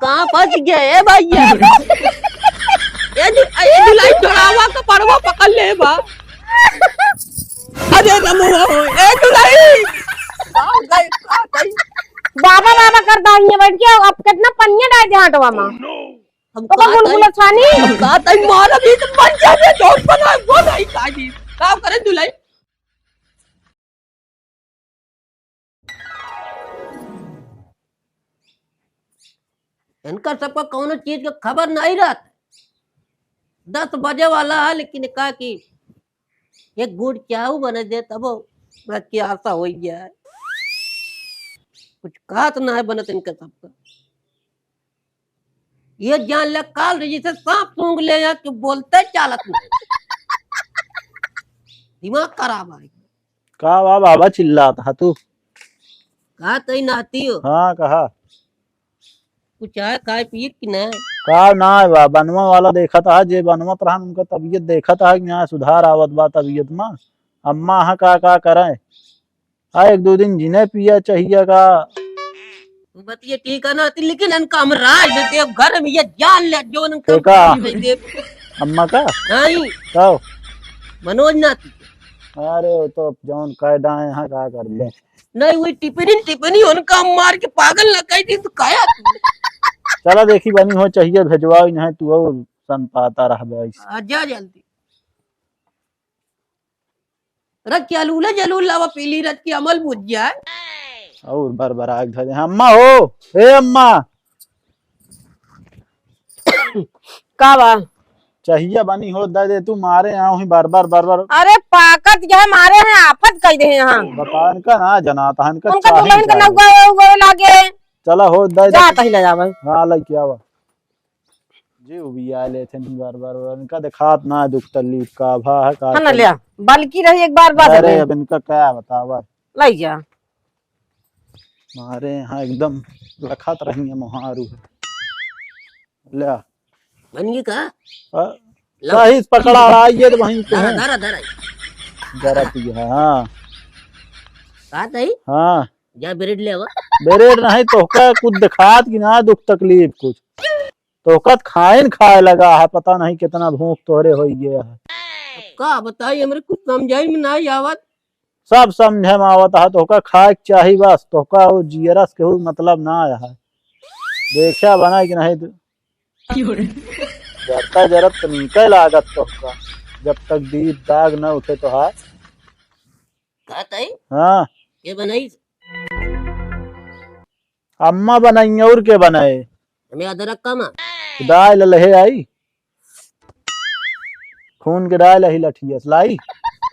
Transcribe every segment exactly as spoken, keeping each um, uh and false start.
कहाँ फंस गए, ए भैया? ए दु-, ए दुलाई छोड़ावा, कपड़वा पकड़ ले बा। अरे रमुआ हो, ए दुलाई। बाबा, बाबा करत है बैठ के, अब कितना पनिया डाल दे हाथवा में। हम ओकर का गुलगुला तई, छानी। हम का तई मारब, ई तो मर जाबे, जोर बना, वो नहीं काजी। का करे दुलाई? इनका सबका कौनो चीज का खबर नहीं रहत। दस बजे वाला है, लेकिन का कि एक गुड़ चाऊ बने दे, तब हमरा के आशा होइ जाए। कुछ कहत ना है बनत इनका सबका। ये जान ले, काल रे जैसे सांप सूंघ ले, यहाँ के बोलते चालत नहीं। दिमाग खराब है। का बा बाबा, चिल्लात हा तू? का तई नाती हो? हाँ, कहा। कुछ है खाए पिए कि ना? का ना है बा, बनवा वाला देखत हा, जे बनवत रहन उनका तबीयत देखत हा कि यहाँ सुधार आवत बा तबीयत में। अम्मा हा का का करे? आ, एक दो दिन जिने पिया चाहिए का? वो बतिया ठीक है ना, लेकिन इनका हम राज देते, अब घर में ये जान ले, जो इनका देखा? राज दे दे। अम्मा का? नहीं। का हो? मनोज नाती। अरे, वो तो जौन कायदा है, यहाँ का कर दे। नहीं, वही टिप्पणी, टिप्पणी उनका हम मार के पागल न कह दी, तो काया? चला देखी, बनी हो चाहिए, भेजवाओ, नहीं तू और सन पाता रह बे ऐसे। आ, जा जल्दी। रख के अलूले जलूल लावा पीली रख के अमल बुझ जाए। और बरबरा के धरे। अम्मा हो, ए अम्मा। का बा? चाहिए बनी हो दे दे तू, मारे यहाँ ही बार बार बार बार। अरे पाकत यह मारे हैं, आफत कह दे हैं यहाँ। बता इनका ना जना था, इनका उनका चाहे दुल्हन का चाहिए। नौका उगा लागे। चला हो दे दे। जा तही ले जावे। हाँ, लेके आवा। जीव भी आ लेते नहीं बार बार बार। इनका दिखात ना है दुख तकलीफ का, भा है का है ना करी? लिया, बल्कि रही एक बार बात अरे है। अब इनका क्या बतावा? लाई जा। हमारे यहाँ एकदम लखात रही है मोहारू है। लिया। बनिए का? हाँ। लो। सही से पकड़ा रहा है, ये तो वहीं पे धरा, है। धरा, धरा। जरा पी, हाँ। का तई? हाँ। जा ब्रेड ले आवा। ब्रेड नहीं, तोहका कुछ दिखात कि ना दुख तकलीफ कुछ। तोहका त खाए न खाए लगा है, पता नहीं कितना भूख तोहरे होई गया है। अब का बताई, हमरे कुछ समझाई में नहीं आवत। सब समझे में आवत है, तोहका खाए के चाही बस, तोहका वो जियरस केहू मतलब ना आया है। देखा बना कि नहीं तू। जरता जरत तो नीके लागत तोहका, जब तक दीप दाग न उठे तोहार। का तई? हाँ। के बनाई? अम्मा बनाई और के बनाए? हमें अदरक कम है। दाल लहे आई। खून के दाल ही लठियस लाई।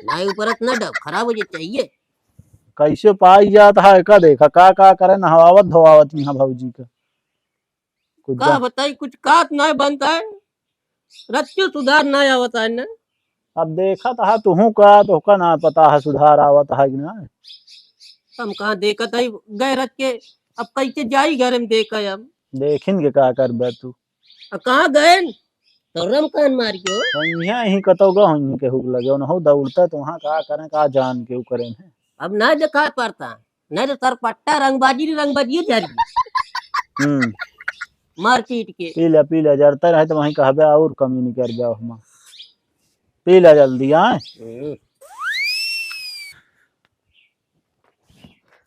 नाई ऊपर इतना डब खराब हो जाए चाहिए। कैसे पाई जात है का देखा, का, का करे नहवावत धोवावत यहाँ भौजी का। कुछ का जा- बताई, कुछ कात ना बनता है। रतियो सुधार ना आवत है ना। अब देखत हा तुहू का, तोहका ना पता है सुधार आवत है कि ना। हम कहाँ देखत है, गए रत के, अब कैसे जाई घर में देखा अब। देखिन के का करबे तू? अब कहाँ गए? तो रम कान मार के हो। वहीं, यहीं कतौ गए होइहीं केहू के लगे, उनहु दौड़ता तो वहाँ का करें, का जान के उ करें है। अब ना देखा पड़ता। नहीं तो सरपट्टा रंगबाजी रे रंगबाजी झारी। हम्म। मारपीट के। पी ले, पी ले, जरता रहे तो वहीं कहबे और कमी नहीं करबे हम। पी ले जल्दी, आए। हम्म।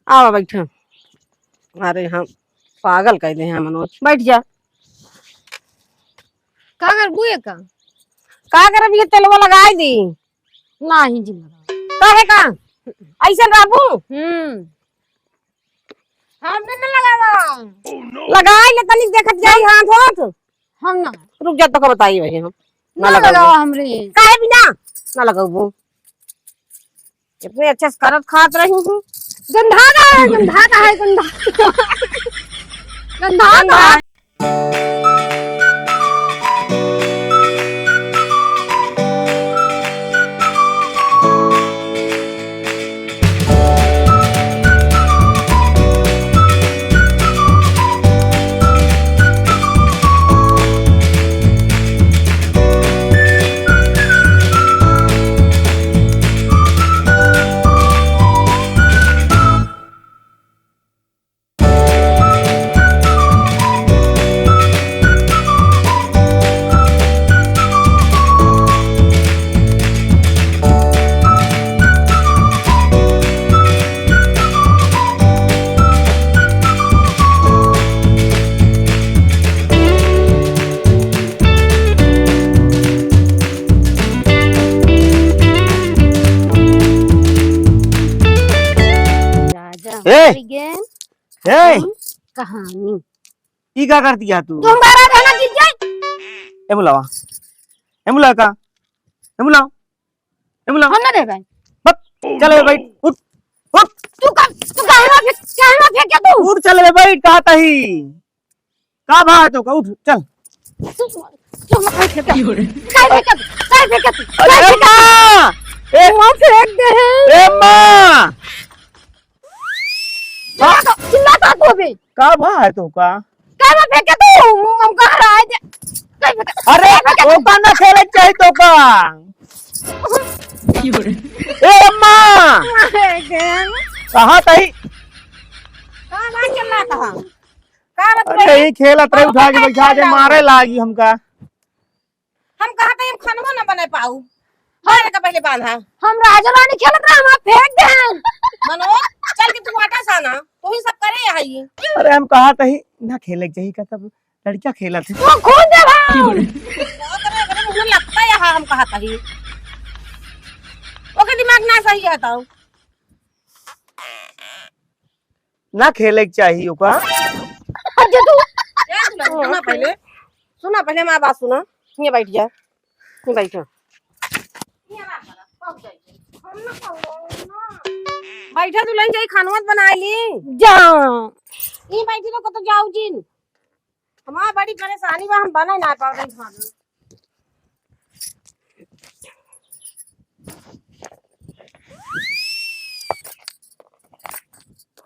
आवा बैठा। अरे हम पागल कह दे हैं मनोज, बैठ जा। का करबू ये का? का करब, ये तेलवा लगाई दी। नाही जी लगावा। काहे का? ऐसन रहबू? हम्म। हमने न लगावा। लगाई ले तनिक देखत जाई हाथ होत। हम ना। रुक जा, तोका बताई वही हम। ना ना लगावा। लगावा हमरे। काहे बिना? ना लगाबू। इतने अच्छे से करत खात रही हूँ। गंधाता है, गंधाता है, गंधा-, गंधाता है। ए! हम्म, कहानी। ई का करती है तू? तू हमारा रहना जीत जाए। ए बुलावा। ए बुलावा का? ए बुलावा। ए बुलावा। हम ना दे भाई। बक, चल बे बैठ। उठ। उठ। तू का, तू काहे ना फेंक, काहे ना फेंक के तू? उठ चल बे बैठ, कहा तही। का भा है तो का? उठ, चल। तू, तू मत फेंक के। काहे फेंक के? काहे फेंक के? अरे काहे फेंक के? माँ! ए, वहाँ फेंक दे है। ए माँ! चिल्लाता, चिल्लाता तू अभी। का भा है तो का? का बा फेंके तू? हम कह रहा है जे, का फेंके? अरे, का फेंके? ओका ना खेले चाही तो का? ए अम्मा! अरे गैन। कहाँ तही? का बा चिल्लाता हम? का बा अरे, तही? यही खेलत रहे, उठा के बैठा दे, मारे लागी हमका। हम कहा था, हम खनवा ना बना पाऊ। मारे का पहले बांधा। हम राजा रानी खेलत रहे, हम फेंक दे। मनोज, चल के तू आटा साना, तू ही सब करे यहाँ ये। अरे हम कहा था ही ना खेले के चाहिए का, सब लड़कियां खेलत है। तू खुद दे भाई। बहुत रे, अरे मुझे लगता है यहाँ हम कहा था ही। ओके दिमाग ना सही है तो। ना खेले के चाहिए ओका। अच्छा तू। ए, सुना, सुना पहले, सुना पहले हमारी बात सुना। ये बैठ जा, ये बैठ। बैठा दुल्हन जाई खानवा त बनाई ली। जा। ई बैठी तो कतो जाऊ जिन। हमार बड़ी परेशानी बा, हम बना ना पावत खाना।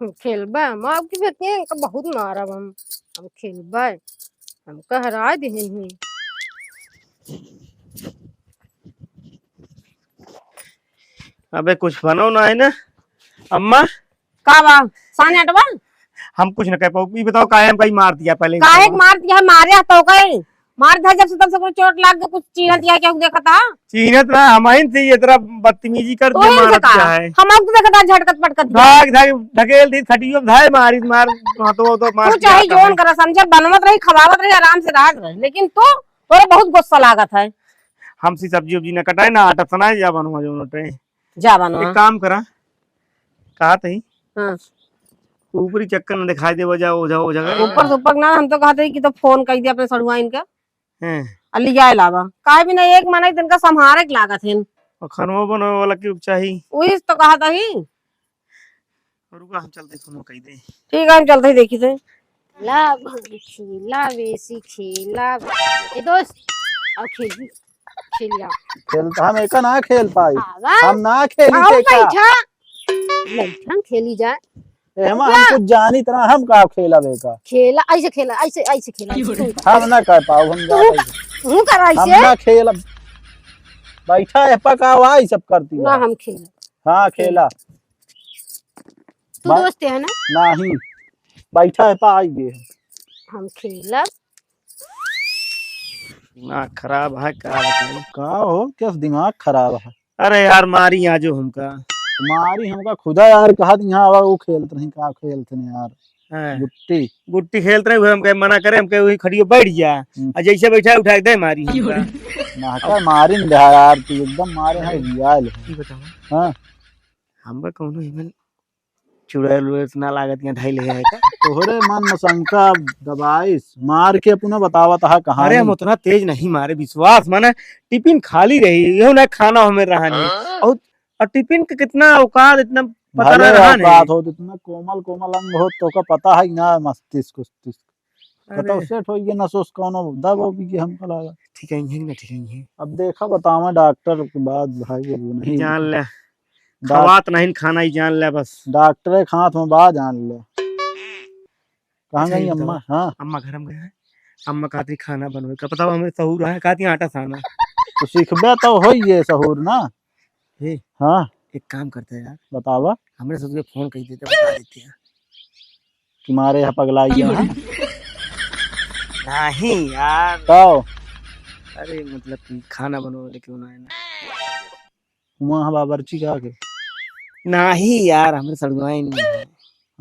हम खेलबे, हम आपकी बेटियां इनका बहुत मारब हम। हम खेलबे, हम कहरा देहे हैं। अबे कुछ बनो ना है ना अम्मा। का बा? साने अटवा? हम कुछ न कह पाऊ। ई बताओ काहे हमका ई मार दिया पहले? काहे के मार दिया? मारे तो कहे। मार दिया जब से तब से कुछ चोट लाग गई, कुछ चीन्हत या क्या देखत हा? चीन्हत ना, हम आइन से ये तरह बदतमीजी कर दिया, तू ही मारत बता। क्या है? हम अब देखत हा झटकत पटकत दिया। भाग, भाग, ढकेल दी, खटियो धाय मारी, मार, हाथों, हाथों मार तू दिया चाहे था। जोन करा, समझे, बनवत रही, खवावत रही, आराम से रहत रही, लेकिन तू, तोरे बहुत गुस्सा लागत है। हमसे सब्जी उब्जी न कटाए, ना आटा सनाए, जा बनवा जो नोटे। जा बनवा। एक काम करा, कहा तही? हाँ। ऊपरी चक्कर न दिखाई देवा, जा ओझा, ओझा का। ऊपर से ऊपर ना, हम तो कहते हैं कि तो फोन कर दिया अपने सड़ुआ इनका। हैं। आ लियाए लावा। काहे बिना एक मनई तनका संभारे के लागत है। और खनवा बनवे वाला के चाही। वही तो कहत ही। रुका, हम चलते फोन कर दे। ठीक है, हम चलते ही देखी थे। ला भाभी खेला, बेसी खेला। ए दोस्त, आओ खेली, खेलिया। खेल तो हम एका ना खेल पाई। आवा। हम ना खेली आओ से का? बैठा। बैठा, खेली जाए। ए, हम, हम क्या? कुछ जानी तरह हम का खेला बेका? खेला, ऐसे खेला, ऐसे, ऐसे खेला, ऐसे खेला। हम ना कर पाऊ, हम जा तू पाई। का, तू कर हम ऐसे? ना खेल। बैठा है, पकावा, ई सब करती ना है। हम खेला। हाँ, खेला। तू बा-, दोस्त है ना? नहीं, बैठा है, पा आई गए। हम खेलब। दिमाग खराब है, का बताई? का हो, किस दिमाग खराब है? अरे यार, मारी आजो हमका। मारी हमका खुदा यार, कहा यहाँ आवा, वो खेलत नहीं, का खेलत नहीं यार। हाँ। गुट्टी। गुट्टी खेलत रहे, हम कहे मना करे, हम कहे वही खटियो बैठ जा। हम्म। आ जैसे बैठा है, उठा के दे मारी हमका। ना का मारी न दे यार, तू एकदम मारे है, अरे, रियाल है। ई बतावा। हाँ। हमका कौनो इवन चुड़ैल उड़ैल से ना लागत, यहाँ धइले है का? तोहरे मन में शंका दबाइस, मार के अपनो बतावत हा कहानी। अरे, हम उतना तेज नहीं मारे, विश्वास माने, टिफिन खाली रही, यहू ना खाना हमें रहा नहीं। हाँ? और, और टिफिन के कितना औकात, इतना पता ना भले रहा औकात नहीं। हो, इतना कोमल कोमल अंग हो, तो का पता है ना मस्तिष्क उस्तिष्क। अरे। कतौ सेट होइए नसोस कौनो दब हो गई हमका लागा। ठीक है, यही ना ठीक है, यही। अब देखा बतावा डॉक्टर के बाद भाई, अब नहीं। जान ले। डॉक-, खवात नहीं खाना ही जान ले बस। डॉक्टर के हाथ में बा जान ले। कहाँ अच्छा, गई ये अम्मा? बताओ। हाँ। अम्मा घर में गए हैं। अम्मा कहती खाना बनवे का, बताओ हमें सहूर है, कहती आटा साना। तो सीखबे तो होइए सहूर ना। हे, हाँ। एक काम करते हैं यार। बतावा। हमरे ससुर के फोन कर देते, बता देते हैं। कि मारे यहाँ पगलाई गया है? नहीं यार। तो? अरे मतलब कि खाना बनवे लेके उन्हें ना। वहाँ बावर्ची का के? नहीं यार, हमरे सड़ुआइन नहीं है।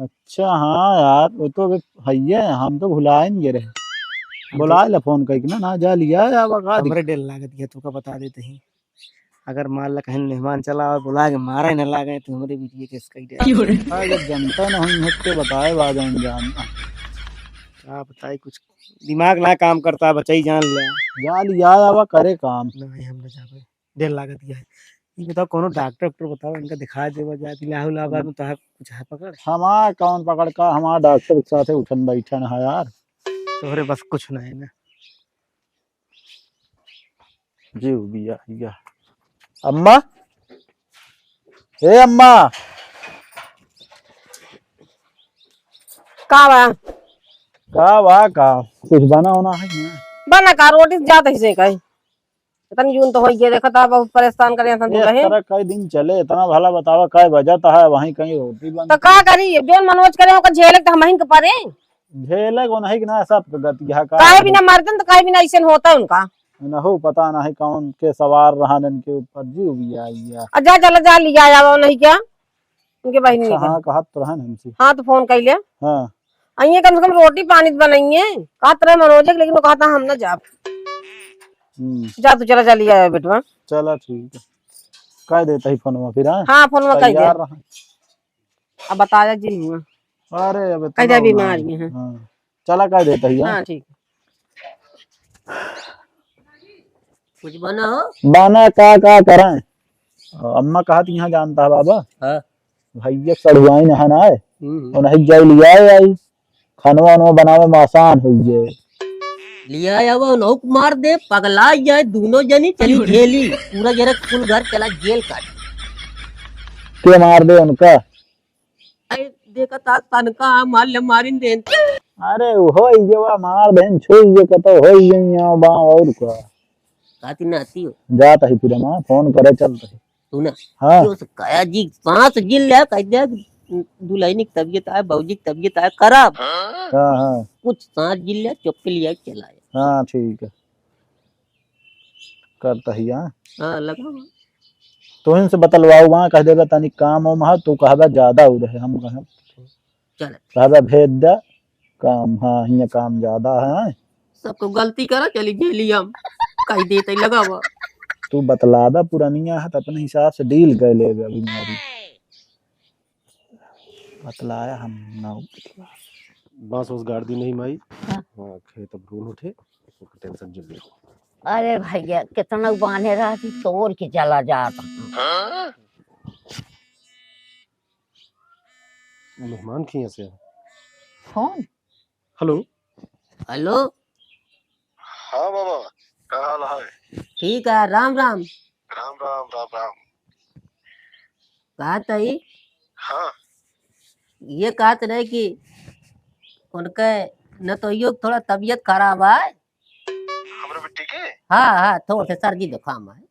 अच्छा, हाँ यार, वो तो अबे हइये, हम तो भुलाइन गे रहे। हम तो बुला ले फोन करके ना, ना जा लिया या बका दे। हमरे डेर लागत गया, तू का बता देते ही। अगर मान ला कहीं मेहमान चला और बुला के मारे न लागे तो हमरे बिटिया के इसका ही डर। अरे, जब जनता न होई है तो बताए बा जौन जान। का बताई, कुछ दिमाग ना काम करता, बचाई जान ले। जा लिया आवा, करे काम। नहीं, हम ना जाबे, डर लागत है। ये बताओ, कोनो डॉक्टर, डॉक्टर बताओ, इनका दिखा देवा जाए, इलाहाबाद में तो है, कुछ है पकड़? हमार कौन पकड़ का, हमार डॉक्टर के साथे उठन बैठन है यार। तोहरे बस कुछ नहीं है ना। जीव बिया, या। अम्मा, ए अम्मा। का बा? का बा, का? कुछ बना होना है ना? बना का, रोटी जात है से कहीं। इतनी जून तो होई गए, देखा था बहुत परेशान करे, ऐसा ए, दुल्हन। तरह कई दिन चले, इतना भला बतावा, काय वजह तो है, वहीं कहीं रोटी बन तो का करी, जौन मनोज करे, ओकर झेले तो हमहिन के परे। झेले को नहीं कि ना, सब गतिया का काहे बिना मरदन तो काहे बिना ऐसन होता उनका। नहो, पता नहीं कौन के सवार रहन इनके ऊपर, जीव बिया, या। आ जा, चला जा, लिया आवा नहीं क्या? उनके बहिनी अच्छा, के। हाँ, कहत तो रहन हमसे। हाँ, तो फोन कइले। हाँ। अइहे कम से कम रोटी पानी तो बनइहे। कहत रहे मनोजे के, लेकिन वो कहता हम ना जाब। हम्म। जा तू, चला जा लिया आवा बेटवा। चला ठीक है। कह देता ही फोनवा फिर, हाँ? हाँ, फोनवा कह दे। तैयार रहा। अब बताया जी हुआ। अरे, अब कह दे इतना बीमार उलान। ही है। हाँ। चला कह देता ही, हाँ? हाँ, ठीक। कुछ बना हो? बना का, का करें? अम्मा कहत यहाँ जानता है बाबा। हाँ। भैया कढ़ुआइन है ना है। हम्म। उन्हें जाई लिया आई। खानवा वानवा बनावे में आसान हो जाए। लिया आवा, उन्हों को मार दे, पगला जाए दोनों जनी, चली झेली। पूरा जरा कुल घर चला जेल काट। के मार दे उनका? अरे, देखा था तनका मार ले, मारिन देन। अरे, हो ये वा मार देन, छुई ये कतो हो ये यहाँ बा और का। काती नाती हो। जात ही फिर हम फोन करे चलत ही। तू ना। हाँ। जो से कहा जी, सांस गिल ले, कह दे, दुल्हनी की तबीयत आए, बाबूजी की तबीयत आए खराब। हाँ, हाँ। कुछ सांस गिल ले, चुप के लिए चला आए। हाँ, ठीक है। करता ही, हाँ। हाँ, लगा हुआ। तोहिन से बतलवाऊ, वहाँ कह देबे तनी काम वाम है, तू कहबे ज्यादा हो रहे, हम कहे। चल। कहबे भेज दे, काम, हाँ, हियाँ काम ज्यादा है। सबको गलती करा, चली जेली हम। कह देते, लगा हुआ। तू बतलाबे पुरनिया है, तो अपने हिसाब से डील कर लेबे अभी मारी। बतलाया हम ना बतला। बांस उस गाड़ दी नहीं माई। हाँ। हाँ, खेत अब रून उठे, ओकर टेंशन जल्दी हो। अरे भैया, कितना बांधे रहती, तोड़ के चला जाता। मेहमान खिया से। फोन? हेलो। हेलो। हाँ बाबा, का हाल है? ठीक है, राम राम। राम राम, राम राम। कहत हई? हाँ। ये कहत रहे कि उनके नतोइयो के थोड़ा तबीयत खराब है। हमरे बिट्टी के? हाँ, हाँ, थोड़ा सा सर्दी जुकाम है।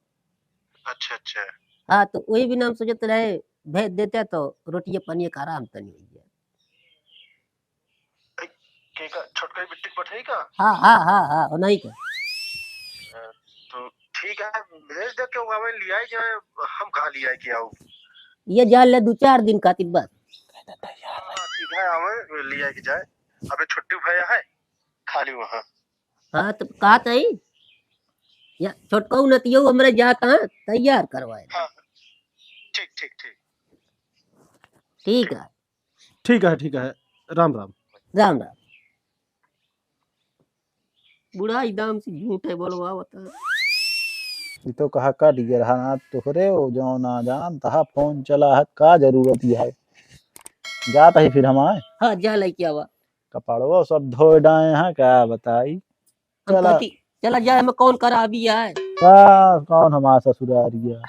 अच्छा, अच्छा। हाँ, तो वही बिना हम सोचत रहे, भेज देते तो रोटिये पानी का आराम तनी हो जाए। ए, के का, छोटका बिट्टी के पठाई का? हाँ, हाँ, हाँ, हाँ, वो नहीं का। अ, तो ठीक है, भेज दे के वो आवे, लियाई जाए, हम कहाँ लियाई के आऊ? ये जा ले दो चार दिन खातिर बस। हाँ, ठीक है, आवे, लियाई के जाए। अबे छुट्टी भैया है, खाली वहाँ। हाँ, तो कहत हई, या छोटकऊ नतियऊ हमरे जात हैं, तैयार करवाए। हाँ, ठीक, ठीक, ठीक। ठीक है। ठीक है, ठीक है। राम राम। राम राम। बूढ़ा एकदम से झूठे बोलवावत है। ई तो कहा का डिगे रहा ना तोहरे, वो जो ना जान तहा फोन चला है, का जरूरत ही है? जात ही फिर हम आए। हाँ, जा लेके आवा। कपड़वा सब धोए डाए हैं, का बताई? हम चला। कहती, चला जाए, हमें कौन करावी है? का, कौन हमारा ससुरारी है?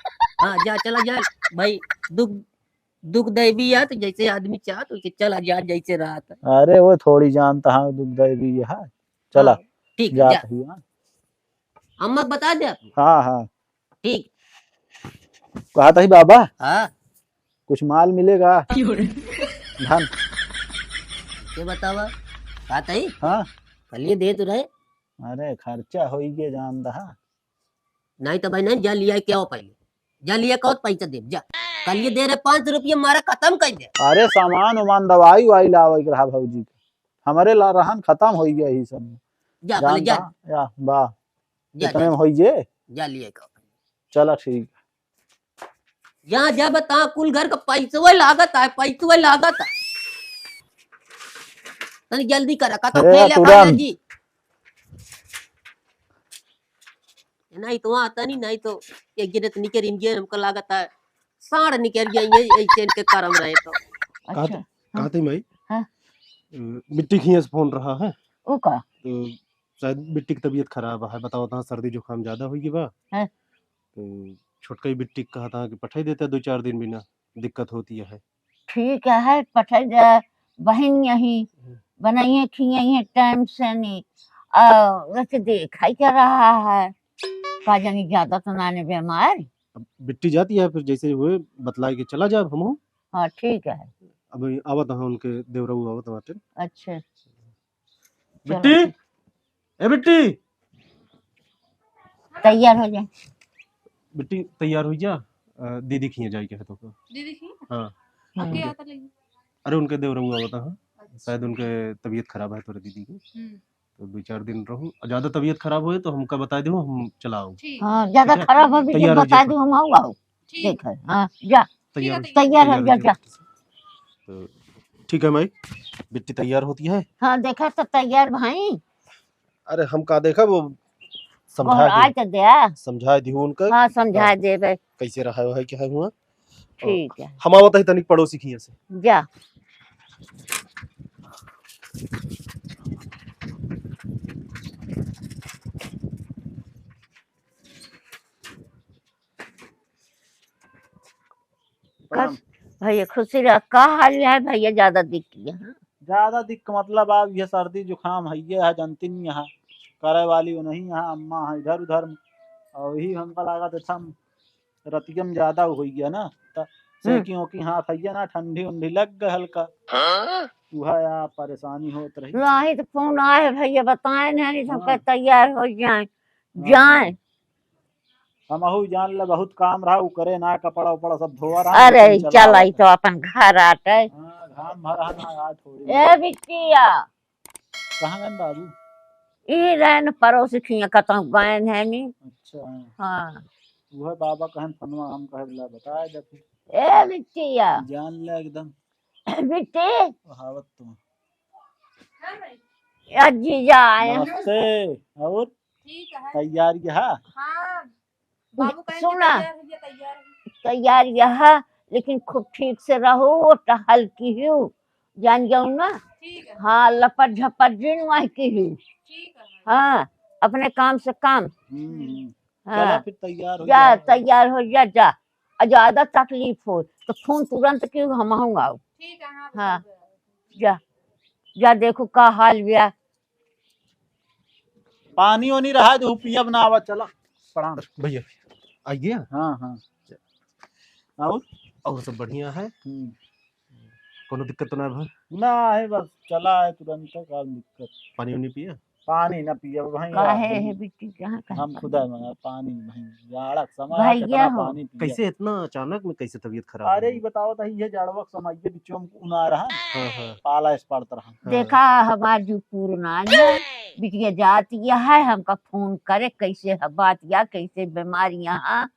हाँ, जा, चला जाए भाई, दुख, दुख देवी है तो जैसे आदमी चाहत वैसे चला जा, जैसे रात है। अरे, वो थोड़ी जानता हम दुख देवी है। चला, हाँ, ठीक है, जात जा। ही, हाँ। अम्मा को बता दे आप। हाँ, हाँ। ठीक। कहत ही बाबा। हाँ। कुछ माल मिलेगा? क्यों रे? धन। के बतावा? कहत ही? हाँ। कलिए दे तो रहे। अरे, खर्चा होई के जान दहा। नहीं तो भाई, नहीं, जा लिया के आओ पहले। जा लिया के आओ, पैसा दे, जा। कलिए दे रहे पाँच सौ रुपये, मारा खत्म कर दे। अरे, सामान उमान, दवाई वाई लावे के रहा भौजी के। हमारे ला रहन खत्म होई गया ही सब। जा, जान पहले जा। दहा, या, बा। जा, इतने जा। में होई जे? जा लिया के आओ। चला ठीक। यहाँ जब ता कुल घर का पैसवे लागत है, पैसवे लागत है। तनी जल्दी करा, का तो ए, फेल है तुरंत। बाबा जी। नहीं तो वहाँ तनी, नहीं तो एक जने तो निकल इंडिया हमको लागत है, साढ़ निकल गया, ये ऐसे इनके करम रहे तो। अच्छा, कहा थे, हाँ। कहा थे माई? हाँ। अ, बिट्टी खिया से फोन रहा है। ओ का? तो शायद बिट्टी की तबीयत खराब है, बताओ तो सर्दी जुकाम ज्यादा होई बा। हाँ। तो छोटका ही बिट्टी कहा था कि पठाई देते दो चार दिन बिना, दिक्कत होती है। ठीक है, पठाई दे, बहिन यही हम्म। बनाइए खियाइए टाइम से नहीं। आ, वैसे देखा ही क्या रहा है, का जानी ज्यादा तो ना ने बीमार। अब बिट्टी जाती है, फिर जैसे हुए बतला के चला जाब हम। हाँ, ठीक है। अब आवत है उनके देवरऊ आवत बाटे। अच्छा। चलो। बिट्टी, ए बिट्टी, तैयार हो जाए। बिट्टी तैयार हो जा, अ, दीदी खिया जाए के है तो। दीदी खिया? हाँ। अब के हम्म। आता लगी? अरे उनके देवरऊ आवत है, अच्छा। शायद उनके तबीयत खराब है तोरे दीदी के। हम्म। तो दो चार दिन रहू, और ज्यादा तबीयत खराब होए तो हमका बता दो, हम चलाओ। ठीक। हाँ, ज्यादा ठीक है? खराब हो भी तैयार हो बता जाओ। दो, हम आओ, आओ। ठीक। देख, हाँ, जा। तैयार हो, तैयार हो, तैयार हो जा, जाओ। जा। तो ठीक है माई, बिट्टी तैयार होती है। हाँ, देखा तो तैयार भाई। अरे हम का देखा, वो समझा गोहराए दे, तो दे। समझा दियो उनका। हाँ, समझा हाँ। देबे। कैसे रहा है, क्या है हुआ? ठीक है। हम आवत है तनिक पड़ोसी खिया से। जा। प्रणाम। कस-, भैया खुशी रह, का हाल है भैया? ज्यादा दिख गया? ज्यादा दिक्क मतलब अब ये सर्दी जुकाम है, ये है जनती नहीं है, करे वाली वो नहीं है, अम्मा है इधर उधर, और यही हमका लागत है हम रतिया में ज्यादा हो गया ना, त हम्म। सेकी ओकी हाथ है ना, ठंडी उंडी लग गए हल्का। हाँ? उहा या परेशानी होत रही। राही तो फोन आए भैया, बताए नहीं, नहीं तो हमका हाँ। तैयार हो जाए, हाँ, जाए। हाँ। हमहू जान ले बहुत काम रहा, उ करे ना, कपड़ा उपड़ा सब धोआ रहा, अरे, लेकिन चला चला आई तो अपन घर आटे। हाँ, घाम भरा ना, आज थोड़ी ए बिटिया। कहाँ गए बाबू? ई रहन पड़ोस खिया कतहु गए हैं नी। अच्छा। हाँ। वह बाबा कहन फोनवा हम कहे ला बताए दे फिर। ए बिटिया। जान ले एकदम। बिट्टी। कहावत तुम। हाँ भाई। या जीजा आए हैं। नमस्ते। और ठीक है। तैयार यहाँ? हाँ। बाबू कहेंगे सुना। तैयार है, ये तैयार है। तैयार यहाँ, लेकिन खूब ठीक से रहो, टहल किहू, जान जाऊ ना। ठीक है। हाँ, लपट झपट जिन वहाँ किहू। ठीक है। हाँ, अपने काम से काम। हम्म, हम्म। हाँ। चला फिर तैयार हो जा, जा। तैयार हो जा, जा। और ज्यादा तकलीफ हो तो फोन तुरंत किहू, हम आऊँ आओ। ठीक है, हाँ, हाँ। बता दो। जा, जा देखो का हाल बिया। पानी ओनी रहा जो पियब ना आवा, चला। प्रणाम। भैया, आइए। हाँ, हाँ। और? और सब बढ़िया है? हम्म। कोनो दिक्कत तो ना भा? ना है, बस चला है तुरंत, का दिक्कत? पानी ओनी पिया? पानी ना पियब भाई, काहे आप है बिट्टी, कहाँ, कहाँ हम पानी? खुदा मंगा पानी भाई, जाड़ा के समय है, भैया कितना हो। पानी पिया। कैसे इतना अचानक में कैसे तबीयत खराब हो गई? अरे, ये बताओ तो, ये जाड़वा के समय के बीचों में उना रहा, हाँ, हाँ। पाला इस पड़त रहा। हाँ। देखा, हमार जो पूर्ण आ गया, बिटिया जात यह है, हमका फोन करे, कैसे है बात या कैसे बीमारियां हैं।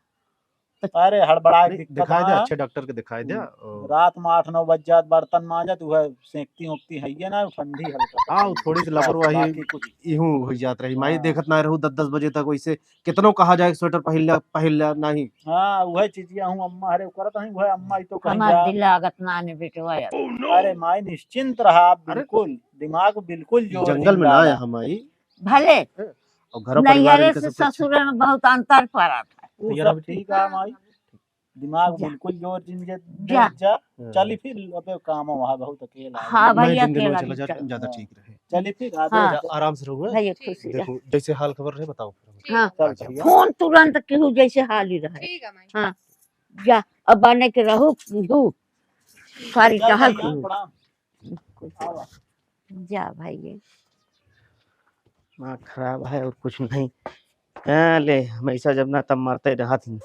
अरे, हड़बड़ाए नहीं, दिक्कत दिखाई दे, हाँ। अच्छे डॉक्टर के दिखाई दे, हम्म। और रात में आठ नौ बज जात, बर्तन मांजत, वह सेंकती ओंकती है ये ना, ठंडी हल्का। हाँ, वो थोड़ी सी हाँ, लापरवाही बाकी कुछ इहू हो जात रही। माई हाँ। देखत ना रहू दस दस बजे तक, वैसे कितनो कहा जाए स्वेटर पहिन ला, पहिन ला, नहीं। हाँ, वह चीजिया हूँ, अम्मा हरे करत हई, वह अम्मा ही तो कहीं हमार जा। दिल लागत ना ने बेटवा यार। अरे माई, निश्चिंत रहा आप अरे। बिल्कुल, दिमाग बिल्कुल जोर जंगल जिन में ना डाला। आया हम आई। भले। और घर परिवार नैहरे इनके से सब कुछ ससुरे में बहुत अंतर पड़ा था। वो तैयार सब अभी ठीक है माई, दिमाग जा। बिल्कुल जोर जिन जे जा। जा। हाँ। चली फिर अबे काम वहाँ बहुत अकेला है। हाँ नहीं, भैया, दिन दिन में अकेला चला ही जा, चल। ज्यादा हाँ। ठीक रहे। चली फिर आगे हाँ। जा। आराम से रहो। भैया ठीक। खुशी रह। देखो, जैसे हाल खबर रहे बताओ फिर। हाँ। चल चल भैया। फोन तुरंत केहू जैसे हाल ही रहे। ठीक है माई। हाँ। जा, अब बने के रहो, केहू। ठीक। सारी चल टहल भैया, केहू। प्रणाम। आवा। जा भाई, ये दिमाग खराब है और कुछ नहीं। हाँ, ले, हमेशा जब ना तब मरते रहत ही।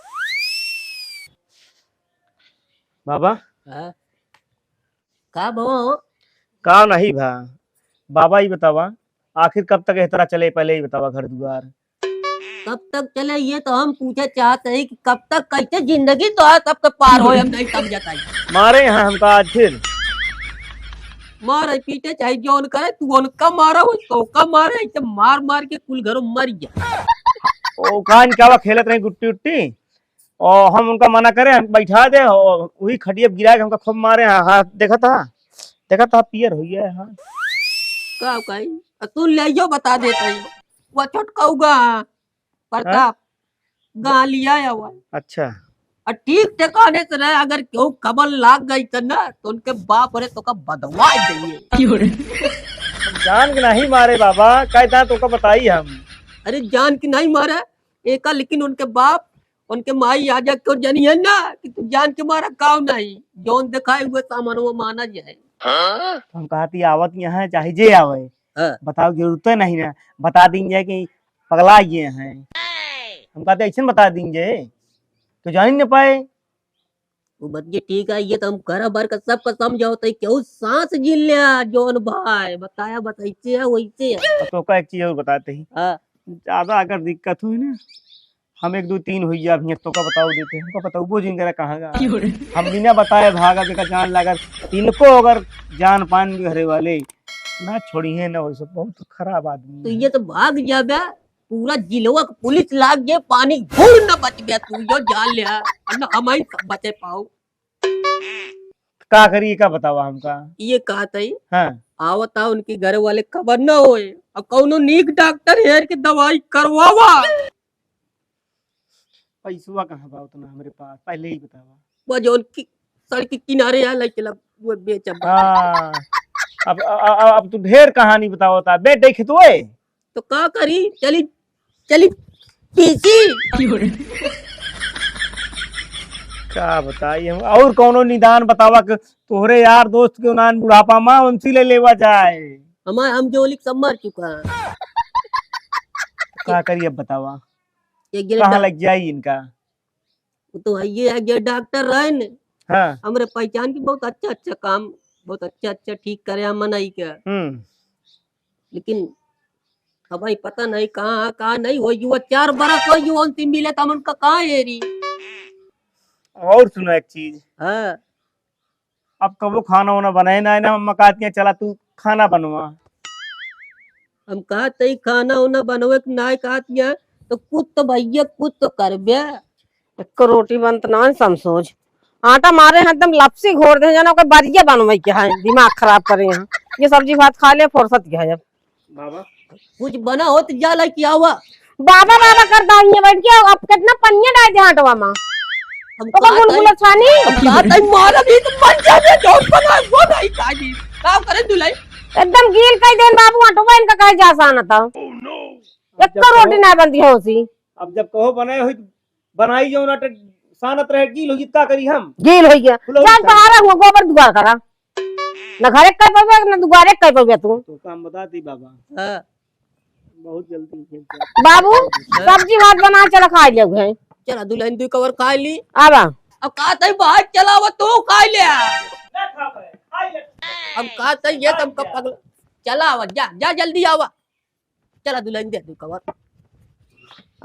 बाबा? हाँ? का बो? का नहीं भा? बाबा, ई बतावा, आखिर कब तक एह तरह चले, पहले ई बतावा, घर दुआर। कब तक चले, ये तो हम पूछे चाहत ही कि कब तक, कैसे जिंदगी तो आज सबके पार होए, हम नहीं समझत ही। मारे हैं हमका आज फिर। मारे पीटे चाहे जौन करे, तू उनका मारा हो, तोका मारे, ऐसे मार मार के कुल घरों मर गया। ओ कान क्या हुआ, खेलत रही गुट्टी उट्टी, और हम उनका मना करे, हम बैठा दे, और वही खटिया गिरा के हमका खूब मारे, हाँ, हाथ देखा था, देखा था, पियर हो गया है, हाँ। का कही? आ तू ले जो बता देता ही। वो छोटकौगा, प्रताप, हाँ? गालिया आवा। अच्छा। और ठीक ठिकाने से रहे, अगर केहू खबर लाग गई त ना, तो उनके बाप रे तोका बदवा देइए। क्यों रे? जान के नहीं मारे बाबा, कहता तोका बताई हम। अरे जान के नहीं मारे, एका लेकिन उनके बाप, उनके माई आजा क्यों जानिए ना कि तू जान के मारा काव नहीं, जौन दिखाए हुए सामान वो माना जाए। हम कहती आवत यहाँ चाहे जे आवे, हाँ। बताओ जरूरत नहीं ना, बता दीन जाए कि पगला गए हैं। हम कहते ऐसे बता दीन जाए, तो जान ही न पाए। वो बतिया ठीक है, ये तो हम घर भर का सबका समझाओ, तो केहू सांस झील ले, जौन भाई बताया बस ऐसे है, वैसे है। अब तोका एक चीज और बताते ही। हाँ। ज्यादा अगर दिक्कत हुई ना, हम एक दो तीन हुई अब हियाँ तोका बताओ देते, हमका बताओ वो जिन करा कहाँ गा। क्यों रे? हम बिना बताए भागा, जेका जान लागत, इनको अगर जान पान के घरे वाले ना छोड़ी है ना, वैसे बहुत खराब आदमी तो है। ये तो भाग जाबे, पूरा जिलवा के पुलिस लाग गए, पानी घूर न बचबे तू, यो जान ले, और न हम ही बचे पाओ। का करी, का बतावा हमका? ये कहत ही, हाँ। आवता उनके घर वाले खबर न होए, और कौनो नीक डॉक्टर हेर के दवाई करवावा। पैसवा कहाँ बा उतना हमरे पास, पहले ही बतावा। वो जौन की सड़क के किनारे आ, लइके लब-, वो बेचब। हाँ, अब, अब, अब, अब तू ढेर कहानी बतावता, बे देख तो ए। तो का करी, चली, चली पीसी। का बताई हम, और कौनो निदान बतावा कि तोहरे यार दोस्त के उनान बुढ़ापा मा उनसी ले लेवा जाए। हमार हम जोलिक सब मर चुका है। का करी अब बतावा, एक जने कहाँ डा- लग जाई इनका? वो तो है, ये है, ये डॉक्टर रहे ने, हाँ। हमरे पहचान के बहुत अच्छा अच्छा काम, बहुत अच्छा अच्छा ठीक करे हम मनई के। हम्म। लेकिन अब भाई पता नहीं कहाँ, कहाँ नहीं हो, युवा चार बरस हो, युवा उनसे मिले तो हम उनका कहाँ एरी। और सुनो एक चीज। हाँ। अब कबो खाना वाना बनाए ना, ना मम्मा कहती हैं, "चला तू खाना बनवा।" हम कहत ही खाना वाना बनवे के ना कहत हैं, तो कुछ तो भैया कुछ तो करबे। एक रोटी बनत ना है समसोज। आटा मारे हैं एकदम लपसी घोर दे, जाना ओकर बरिया बनवे के है, दिमाग खराब करे हैं। ये सब्जी भात खा ले, फुर्सत के है अब। बाबा। कुछ बना हो तो जा लेके आवा। बाबा, बाबा करत ही बैठ के, अब कितना पनिया डाल दे आटवा मा। हम ओकर कहत गुलगुला हई, छानी। हम कहत हई, मारा भी तो बन जाबे, जौन बना, वो नहीं खाई। का करे दुलाई? एकदम गील कई देन बाबू, आटवा इनका कहे जा सानत। एक रोटी ना बनती हो सी। अब जब कहो बनाए हुई तो बनाई जौन आटे सानत रहे, गील होई, का करी हम? गील होई गया। खुला चल, होता। बाहर हुआ, गोबर दुआर करा। ना घरे कर पावे, ना दुआरे कर पावे तू। तो काम बता दी बाबा। हाँ। बहुत जल्दी खेलते हैं। बाबू, हाँ। सब्जी भात बना, चला खा ले है। चला दुल्हन दू कवर खा ली। आवा। अब का तई बाहर चलावा, तू खा ले। ना खा पाए, खा ले। अब का तई ये तुम कब पगला, चला आवा, जा, जा जल्दी आवा। चला दुल्हन दे दू कवर।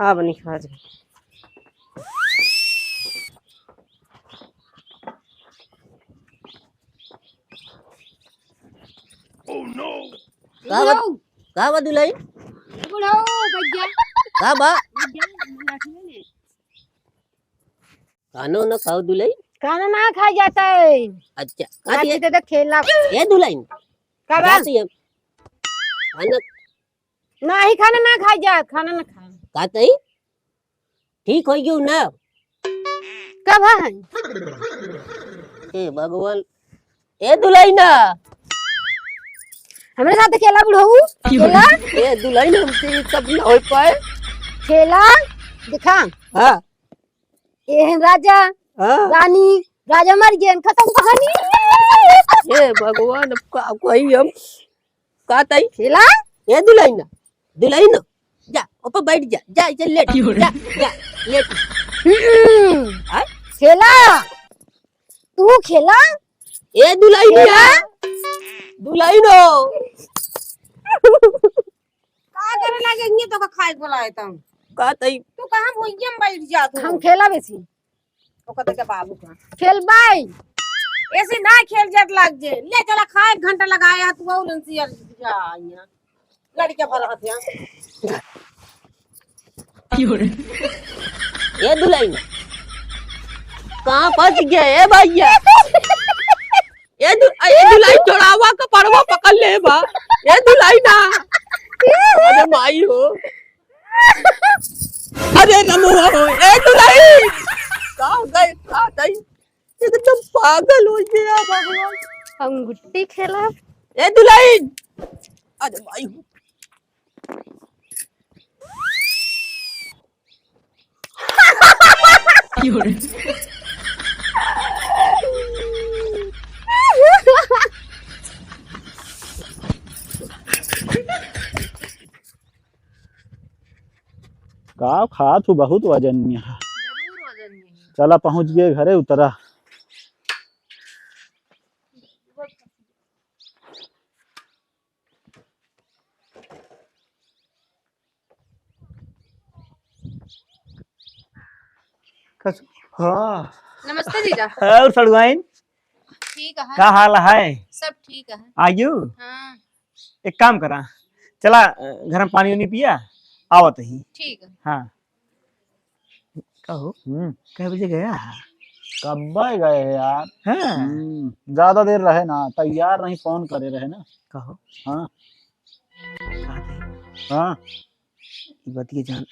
आ बनी खा जा। का बा, बुढ़ऊ। का बा दुल्हन? बुढ़ऊ, भैया। का बा? भैया, लाठी ले ले। खाना ना खाओ दुल्हन? खाना ना खाई जाता है। अच्छा, लाठी खाती है? दे दे खेला। ए दुल्हन, का बा? जाती है। खाना नहीं, खाना ना खाई जा, खाना ना खाए। का तई? ठीक हो गयो ना? कब है? हे भगवान, ए दुल्हन ना। हमरे साथ खेला बुढ़ऊ, खेला। ए दुल्हन, हमसे ये सब ना हो पाए। खेला, दिखा। हाँ। एहन राजा, हाँ। रानी, राजा मर गए, खत्म कहानी। हे भगवान, अब का कोई हम का तई? खेला? ए दुल्हन, दुल्हन, जा, ऊपर बैठ जा, जा, इसे लेट, क्यों रे? जा, जा, लेट। हम्म। हाँ? खेला? तू खेला? ए दुल्हन, खेला? दुल्हन हो। का करे लागे, ये तो का खाए के बोलाए तुम? का तई? तू कहाँ भुइया में बैठ जा तू? हम खेला बेसी। ओकर देखे बाबू का। खेलबाई। ऐसे ना खेल जात लाग जे। ले चला खा, एक घंटा लगाया तू और उनसे यार जा यहाँ। लड़के भर हाथ यहाँ। ए दुलही, कहाँ फंस गया ए भैया? ए दु-, ए दुलही, चोरावा का पड़वा पकड़ ले बा। ए दुलही ना। अरे माई हो। अरे नमो हो। ए दुलही, कहाँ गए, कहाँ गए? एकदम पागल हो गया भगवान। अंगूठी खेला। ए दुलही, अरे माई हो। का खात हूँ, बहुत वजन में है। जरूर वजन में है। चला पहुँच गए घरे, उतरा। कस-, हाँ। नमस्ते जीजा। और सड़ुआइन? ठीक है। का हाल है? सब ठीक है। आयु? हाँ। एक काम करा, चला, अ, घर में पानी उनी पिया, आवत ही। ठीक है। हाँ। कहो, हम्म। कै बजे गया है? कब्बे गए है यार। हाँ। हम्म, ज्यादा देर रहे ना, तैयार नहीं, फोन करे रहे ना। कहो। हाँ। कहा थे? हाँ। ई बतिया जान,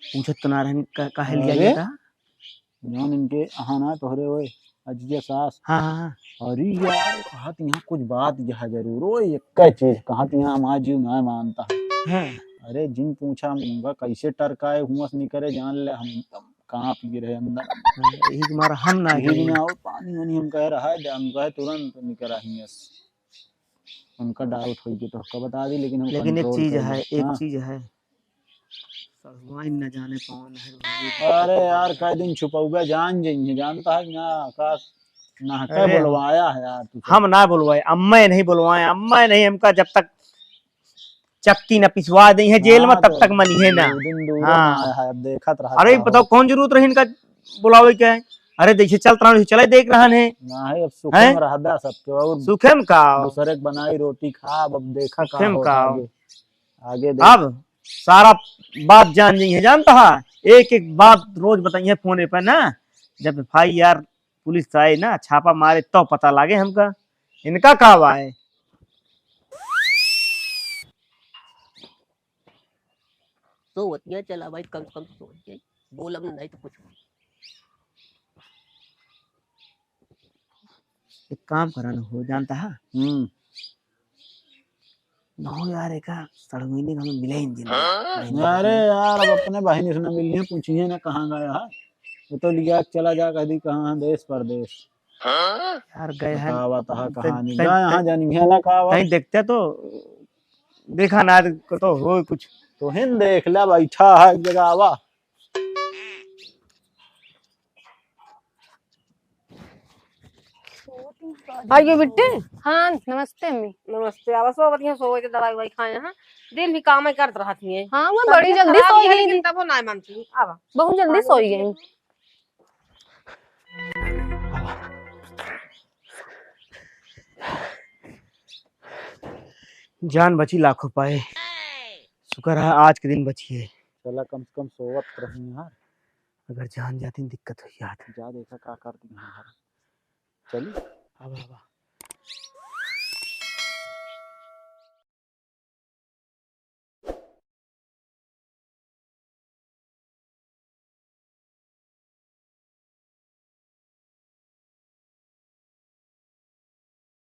पूछत तो ना रहन, का-, काहे लिया अरे? गया था? जौन इनके अहा ना तोहरे ओए, अजिया सास। हाँ, हाँ, हाँ। अरे यार, कहत यहाँ कुछ बात यह जरूर, ओए, एक चीज कहत यहाँ हमारा जीव ना मानता है। हाँ। अरे, जिन पूछा हम उनका कैसे टरकाए, हुआं से निकरे, जान ले, हम एकदम कांप गए रहे अंदर। हाँ, यही तुम्हारा हम ना यही गए। ना और पानी वानी हम कह रहा है, हम कहे तुरंत निकरा हियां से। उनका डाउट होई के तोहका बता दी, लेकिन हम लेकिन एक control चीज कर है, लेब। एक हाँ। चीज है, सड़ुआइन न जाने कौन है भाई। अरे यार, कई दिन छुपौबे जान जइहे, जानता है कि ना, का नहके अरे बुलवाया है यार तू। हम ना बुलवाए, अम्मा नहीं बुलवाए, अम्मा नहीं हमका जब तक चक्की न पिसवा दे है जेल में, हाँ, तब तो तक मनिहे ना। दो दिन दूर हाँ। में है, अब देखत रहा अरे का बताओ, हो। कौन जरूरत रही इनका बुलावे के? अरे जैसे चलत रहन, वैसे चले देख रहन है। ना है, अब सुखे हैं? में रहबे सबके, और सुखे में का? दूसरे के बनाई रोटी खा, अब देखा का सुखे में होता का? आगे। आगे देख। अब सारा बात जान जाइए, जानता है? एक एक बात रोज बताइए फोने पे ना। जब एफ आई आर पुलिस आए ना, छापा मारे तो पता लागे हमका। इनका का बा है? सोवत गया, चला भाई, कम से कम तो सोवत गया, बोलब नहीं तो कुछ। एक काम करा न हो, जानता है? हम्म। न हो यार, एका सड़ुआइन का हमें मिले ही नहीं दिन। हाँ? अरे यार, अब अपने बहिनी से न मिलिए, पूछिए ना कहाँ गया है। वो तो लिया के चला जा, कह दी कहाँ है, देश परदेश। हाँ? यार गए हैं। बतावा तहा तन-, कहानी। तन-, ना यहाँ तन-, जानी है ना का आवा। कहीं देखते तो देखा ना को तो हो कुछ। तो हिन देख ले, बैठा है एक जगह आवा। आइए बिट्टी। हाँ, नमस्ते अम्मी। नमस्ते। आवा सो बढ़िया, सो के दवाई ववाई खाए हैं। दिन भी काम ही करत रहत ही है। हाँ, वो बड़ी तबीयत जल्दी खराब सोई है, गई लेकिन थी। तबो ना मानती। आवा। बहुत जल्दी पानी सोई पी गई। जान बची लाखों पाए, शुक्र है आज के दिन बची है। चला, कम से कम सोवत रही यार। अगर जान जाती, दिक्कत हो जात। जा देखा का कर दी यार। चली। अब, अब।